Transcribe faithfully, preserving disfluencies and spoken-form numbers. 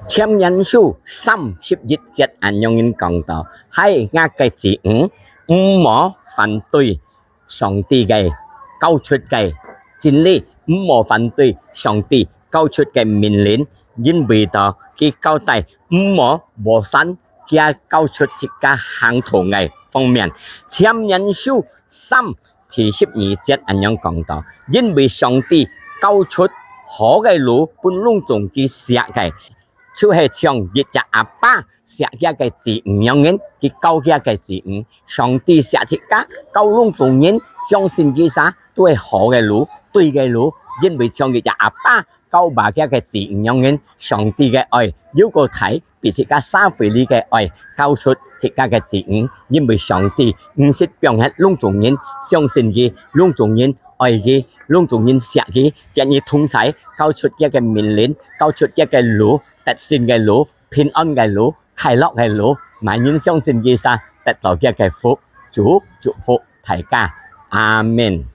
箴言書三十一節恁樣講到：「孩兒个子女，毋好反對上帝个教出个真理，毋好反對上帝教出个命令，因為到佢交代毋好和散佢教出自家行道个方面。」箴言書三第十二節恁樣講到：「因為上帝交出好个路分攏總佢惜个，就係像一隻阿爸惜佢个子女樣人，佢教佢个子女。」上帝惜自家，教攏總人相信佢儕，都係好个路，對个路，因為像一隻阿爸教爸佢个子女樣人，上帝个愛又過大，比自家社會裡个愛教出自家个子女，因為上帝毋識放忒攏總人，相信佢，攏總人愛佢，攏總人惜佢，佮佢同在，教出佢个命令，教出佢个路，得勝个路，平安个路，快樂个路，萬人相信佢儕得到佢个福。主祝福大家，阿門。